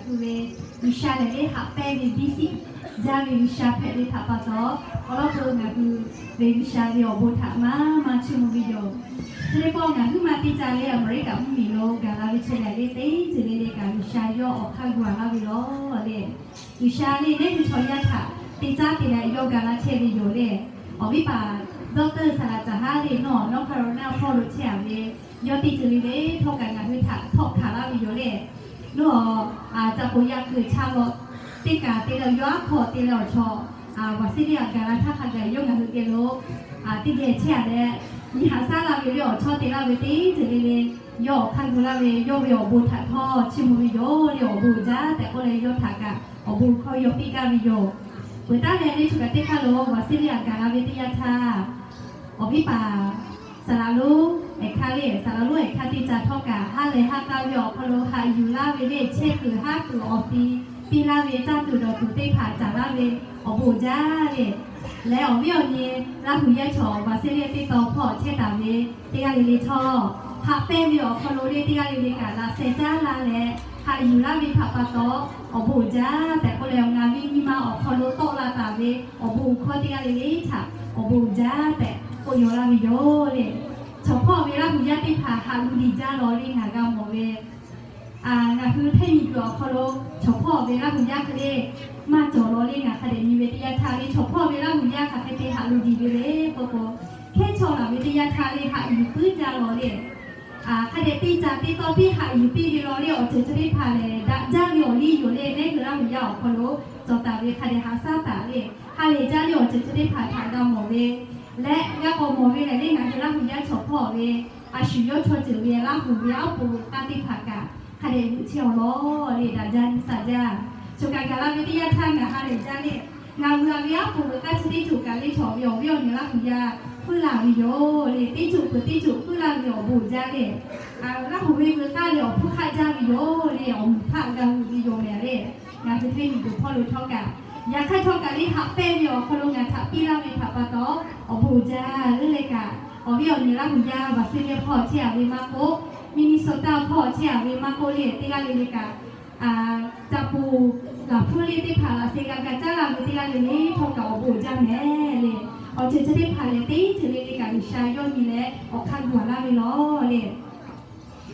Hui ve G'uiˬsha lehˬ ve haꞈ pehnˇ ve biˇ siˆ jaˇ ve G'uiˬsha hpehꞈ ve htaꞈ pa taw, awˬ lawn k'o ngaˬ hui ve G'uiˬsha ve awˬ bon htaꞈ maˇ maˇ chiˇ mvuh ve yoˬ. Hk'e te k'o, ngaˬ huiˉ ma teˇ ca leh Aˍmeˍriˆkaˍ mvuhˇmiˬ lo gaˬ la ve chehˇ leh le, teˇ ceuˬ le le kaꞈ G'uiˬsha yawˇ awˬ hk'aˇ gu a laˇ ve yoˬ le. G'uiˬsha le neˉ hui chaw yaˇ htaꞈ te caˉ te leh yawˇ ga laˇ chehˇ ve yoˬ le. Awˬ viˉ paˍ doctor Saˍlaꞈ Caˬ haˉ le, nawˬ North Carolina hpawˇ lo chehˇ a ve, yawˇ teˇ ceuˬ le le htawˇ kaꞈ ngaˬ hui htaꞈ htawˆ hkanˍ laˇ ve yoˬ le. Nawˬ caꞈ k'oˍ yaꞈ kuiˬ cha lawˬ teˇ kaˬ te leh yawˇ aˉ hkawˇ te leh awˬ chaw Visalia gaˬ la htaˇ hk'a gaˬ yawˇ ngaˬ hui geh lo teˇ geh chehˇ a leh, nyi haꞈ shaˉ la ve le awˬ chawˇ te laˇ ve teˇ ceuˬ le le, yawˇ awˬ hk'aˇ gu laˇ ve, yawˇ ve awˬ bon htaꞈ htawˇ chiˇ mvuh ve yoˬ le. Awˬ bon uiˍ jaˇ tehꞈ k'oˆ leh yawˇ htaꞈ kaꞈ awˬ bon hkawˇ yawˇ piˇ gaˇ ve yoˬ. Peuˬ taˉ leh le, choˬ kaꞈ teˇ hk'aˇ lo Visalia gaˬ la ve teˇ yanˇ htaˇ, awˬ viˉ paˍ Saˍlaꞈ lonˉ ehˬ hk'aˇ le, Saˍlaꞈ lonˉ ehˬ hk'aˇ teˇ ca htawˇ kaꞈ ha lehˬ ha k'a ve awˬ hk'aw lo haꞈ yuˬ laˇ ve le, chehˇ kuiˬ haˉ kuiˬ awˬ ti piˇ laˇ ve, caˇ tuˬ dawˬ tuˬ teˇ hpaˍ caˍ laˇ ve, awˬ bon uiˍ jaˇ le. Leh awˬ viˉ awˬ nyi Laˇ huˍ yaˇ chaw Visalia teˇ tawn hpawˇ chehˇ taˍ ve teˇ g'aˇ le le htawˇ, haꞈ pehnˇ ve awˬ hk'aw lo le teˇ g'aˇ le le kaꞈ laꞈ sheh caˉ la leh haꞈ yuˬ laˇ ve htaꞈ pa taw, awˬ bon uiˍ jaˇ tehꞈ k'oˆ leh, ngaˬ ve nyi ma awˬ hk'aw lo tawˆ la taˍ ve awˬ bon uiˍ hkawˇ teˇ g'aˇ le le htaꞈ awˬ bon uiˍ jaˇ tehꞈ k'oˆ yaw laˇ ve yoˬ le. Chaw hpawˇ ve Laˇ huˍ yaˇ teˇ hpaˍ haꞈ gu liꞈ jaˇ lawˬ le ngaˬ g'a mawˬ ve, ngaˬ hui hteˇ miˬ guiˬ awˬ hk'aw lo chaw hpawˇ ve Laˇ huˍ yaˇ hk'e le maˇ cawˬ lawˬ le ngaˬ hk'a dehꞈ nyi ve teˇ yanˇ htaˇ le, chaw hpawˇ ve Laˇ huˍ yaˇ hk'aˬ hk'e te haꞈ gu liꞈ ve le k'oˆ k'o, hkehˉ chaw laˬ ve teˇ yanˇ htaˇ le haꞈ yuˬ puiˉ jaˇ lawˬ le. Hk'a dehꞈ teˇ ca teˇ tawˇ piˇ haꞈ yuˬ piˇ ve lawˬ le. Awˬ ceuˬ chi teˇ hpaˍ lehˬ daꞈ jaˇ ve awˬ liˇ yoˬ le. Neˉ hui Laˇ huˍ yaˇ awˬ hk'aw lo cawˬ taˍ ve hk'a dehꞈ haꞈ shaˉ taˍ le. Ha lehˬ jaˇ le awˬ ceuˬ chi teˇ hpaˍ htaꞈ g'a mawˬ ve leh g'a k'awꞈ mawˬ ve lehˬ le, ngaˬ hui Laˇ huˍ yaˇ chaw hpawˇ ve a shu yawˇ chaw ceuˬ ve Laˇ huˍ ve aˉ po ve k'aˇ teˇ hpaˍ kaꞈ hk'a dehꞈ g'euꞈ chehˇ awˬ lawˬ le. Daꞈ jaˇ nyi sa jaˇ. Choˬ kaꞈ gaˬ la ve teˇ yanˇ htaˇ ngaˬ ha lehˬ jaˇ le, ngaˬ hui a ve aˉ po ve k'aˇ chi teˇ ceuˬ kaꞈ le chaw ve awˬ viˉ awˬ nyi Laˇ huˍ yaˇ puiˉ la ve yoˬ le. Teˇ ceuˬ peuˬ teˇ ceuˬ puiˉ la ve awˬ bon jaˇ le. Laˇ huˍ ve veuꞈ k'aˇ le awˬ hpfuhˇ hk'aˆ jaˇ ve yoˬ le. Awˬ mvuhˇ htaˆ g'a hu ve yoˬ mehˍ le. Ngaˬ hui hteˇ miˬ guiˬ hpawˇ lo htawˇ kaꞈ, yaꞈ hk'aˇ htawˇ kaꞈ le haꞈ pehnˇ ve awˬ hk'aw lo ngaˬ htaꞈ piˇ laˇ ve htaꞈ pa taw, awˬ bon jaˇ le le kaꞈ, awˬ viˉ awˬ nyi Laˇ huˍ yaˇ Visalia hpawˇ chehˇ a ve maˇ k'oˆ, Minnesota hpawˇ chehˇ a ve maˇ k'oˆ le, teˇ g'aˇ le le kaꞈ caꞈ puˍ laˬ hpuˇ le teˇ hpaˍ laꞈ sheh g'a ga caˉ la ve teˇ g'aˇ le le htawˇ kaꞈ awˬ bon jaˇ mehˍ le. Awˬ ceuˬ chi teˇ hpaˍ lehˬ teˇ ceuˬ le le kaꞈ G'uiˬsha yawˇ nyi leh awˬ hk'aˇ gu a laˇ ve lawˬ le.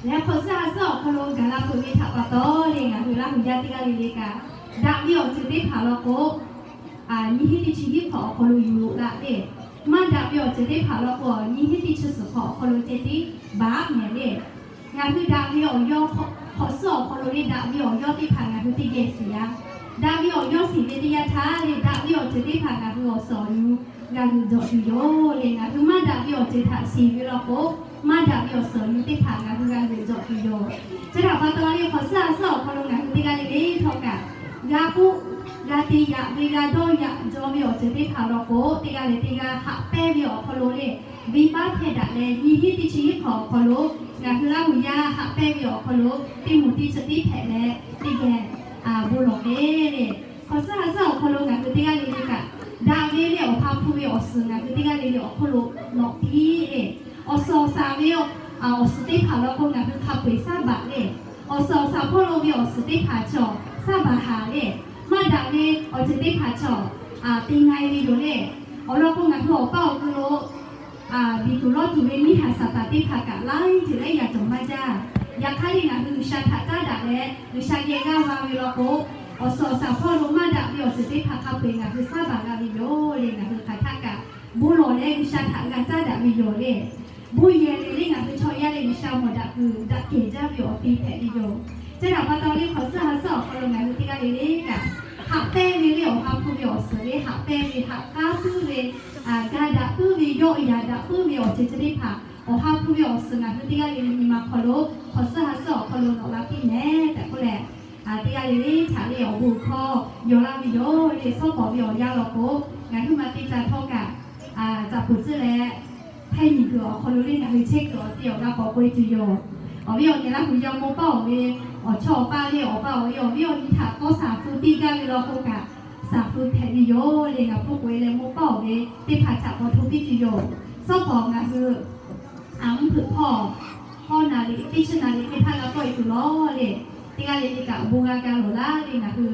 Leh hk'awꞈ suhˉ ha suhˉ awˬ hk'aw lo gaˬ la peuˬ ve htaꞈ pa taw le, ngaˬ hui Laˇ huˍ yaˇ teˇ g'aˇ le le kaꞈ daꞈ ve awˬ ceuˬ teˇ hpaˍ law k'o, nyiˇ hinˉ teˇ chi hiˉ hk'awꞈ awˬ hk'aw lo yuˬ loꞈ la le. Maˇ daꞈ ve awˬ ceuˬ teˇ hpaˍ law k'o, nyiˇ hinˉ teˇ chi suhˍ hk'awꞈ awˬ hk'aw lo ceh tiˉ baˬ mehˍ le. Ngaˬ hui daꞈ ve awˬ yawˇ hk'awꞈ suhˉ awˬ hk'aw lo le daꞈ ve awˬ yawˇ teˇ hpaˍ ngaˬ hui teˇ geh shiˍ yaˇ. Daꞈ ve awˬ yawˇ shiˍ ve teˇ yanˇ htaˇ le daꞈ ve awˬ ceuˬ teˇ hpaˍ ngaˬ hui awˬ suhˍ awˬ nu g'a g'uiˬ dawˬ tuˬ yoˬ le. Ngaˬ hui maˇ daꞈ ve awˬ ceuˬ htaꞈ shiˍ ve law k'o, maˇ daꞈ ve awˬ suhˍ awˬ nu teˇ hpaˍ ngaˬ hui g'a g'uiˬ dawˬ tuˬ yoˬ. Chi htaꞈ pa taw le hk'awꞈ suhˉ ha suhˉ awˬ hk'aw lo ngaˬ hui teˇ g'aˇ le le htawˇ kaꞈ g'a k'oˆ, g'a te yaꞈ ve g'a dawˇ yaꞈ jaw ve awˬ ceuˬ teˇ hpaˍ law k'o, teˇ g'aˇ leh teˇ g'aˇ haꞈ pehnˇ ve awˬ hk'aw lo le, venˇbaˆ hpehˇ daꞈ leh nyiˇ hinˉ teˇ chi hiˉ hk'awꞈ awˬ hk'aw lo ngaˬ hui Laˇ huˍ yaˇ haꞈ pehnˇ ve awˬ hk'aw lo teˇ moˍ teˇ chi tiˉ hpehꞈ leh teˇ geh bon lawˬ ve le. Hk'awꞈ suhˉ ha suhˉ awˬ hk'aw lo ngaˬ hui teˇ g'aˇ le le kaꞈ daꞈ ve le awˬ ha hpu ve awˬ suhˍ ngaˬ hui teˇ g'aˇ le le awˬ hk'oˆ lo nawꞈ piˇ le. Awˬ suhˍ awˬ shaˍ ve awˬ suhˍ teˇ hpaˍ law k'o ngaˬ hui hk'a peu-eˬ shaˉ baˬ le. Awˬ suhˍ awˬ shaˍ hpawˇ lo ve awˬ suhˍ teˇ hpaˍ chaw shaˉ baˬ haˍ le. Maˇ daꞈ ve awˬ ceuˬ teˇ hpaˍ chaw te na e ve yoˬ le. Awˬ lawn k'o ngaˬ hui awˬ paˇ awˬ ku lo biˬ tuˬ lawˇ tuˬ ve miˇ haˍ Saˍtanˍ teˇ hpaˍ kaꞈ laiˉ ceuˬ laiˉ yaꞈ cawˬ maˇ jaˇ. Yaꞈ hk'aˇ le ngaˬ hui G'uiˬsha htaꞈ caˉ daꞈ leh G'uiˬsha geh g'aˇ va ve law k'o, awˬ suhˍ awˬ shaˍ hpawˇ lo maˇ daꞈ ve awˬ ceuˬ teˇ hpaˍ hk'a peu-eˬ ngaˬ hui shaˉ baˬ g'a ve yoˬ le. Ngaˬ hui hk'aˬ htaˇ kaꞈ bon lawˬ leh G'uiˬsha htaꞈ g'a caˉ daꞈ ve yoˬ le. Bon yehˬ le le ngaˬ hui chaw yaˇ leh G'uiˬsha mawˬ daꞈ kuiˬ daꞈ kehˬ jaˇ ve awˬ te hpehꞈ ve yoˬ. Chi htaꞈ pa taw le hk'awꞈ suhˉ ha suhˉ awˬ hk'aw lo ngaˬ hui teˇ g'aˇ le le kaꞈ haꞈ pehnˇ ve le awˬ ha hpu ve awˬ suhˍ le haꞈ pehnˇ ve haꞈ k'aˉ puiˉ ve, ga daꞈ puiˉ ve, yawˆ yaꞈ daꞈ puiˉ ve awˬ ceuˬ chi teˇ hpaˍ awˬ ha hpu ve awˬ suhˍ ngaˬ hui teˇ g'aˇ le le nyi ma hk'aw lo hk'awꞈ suhˉ ha suhˉ awˬ hk'aw lo nawꞈ la piˇ mehˍ tehꞈ k'oˆ leh, teˇ g'aˇ le le htaꞈ le awˬ bon hkawˇ yaw laˇ ve yoˬ le. Shawˉ pawˍ ve awˬ yanˇ law k'o, ngaˬ hui ma teˇ ca htawˇ kaꞈ caꞈ puˍ tcuhˇ leh, hteˇ miˬ guiˬ awˬ hk'aw lo le ngaˬ hui chehˇ kuiˬ awˬ te awˬ g'a k'awꞈ k'oꞈ e tuˬ yoˬ. Awˬ viˉ awˬ nyi Laˇ huˍ yaˇ mawˇ paˇ awˬ ve awˬ chawˇ awˬ paˇ le awˬ pa awˬ e awˬ viˉ awˬ nyi htaꞈ tawˇ shaˍ hpu piˇ gaˇ ve law k'o kaꞈ, shaˍ hpu hpehꞈ ve yoˬ le. Ngaˬ hpu k'oꞈ e leh mawˇ paˇ awˬ ve teˇ hpaˍ htaꞈ k'awꞈ hto piˇ tuˬ yoˬ. Shawˉ pawˍ ngaˬ hui mvuhˇ hpeuꞈ hpawˇ hkawˇ na le teˇ chi na le teˇ hpaˍ g'a tawˆ e tuˬ lawˬ le. Teˇ g'aˇ le le kaꞈ bon g'a ga lawˬ laˇ ve ngaˬ hui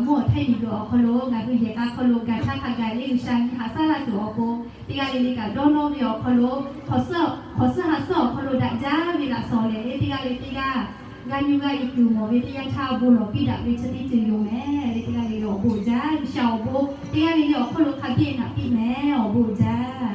mvuhˇ awˬ htaiˇ miˬguiˬ awˬ hk'aw lo ngaˬ hui yehˬ k'a hk'aw lo gaˬ htaˇ hk'a gaˬ le G'uiˬsha nyi haꞈ shaˉ laˇ tuˬ awˬ pon, teˇ g'aˇ le le kaꞈ dawˇ nawˇ ve awˬ hk'aw lo hk'awꞈ suhˉ ha suhˉ awˬ hk'aw lo daꞈ jaˇ ve laꞈ shawˍ lehˬ le teˇ g'aˇ le teˇ g'aˇ g'a nyi g'a iˍ kuiˬ mawˬ ve teˇ yanˇ htaˇ bon lawˬ piˇ daꞈ ve chi teˇ ceuˬ yoˬ mehˍ le. Teˇ g'aˇ le le awˬ bon jaˇ, G'uiˬsha awˬ bon teˇ g'aˇ le le awˬ hk'oˆ lo hk'a biˇ naꞈ piˇ mehˍ, awˬ bon jaˇ.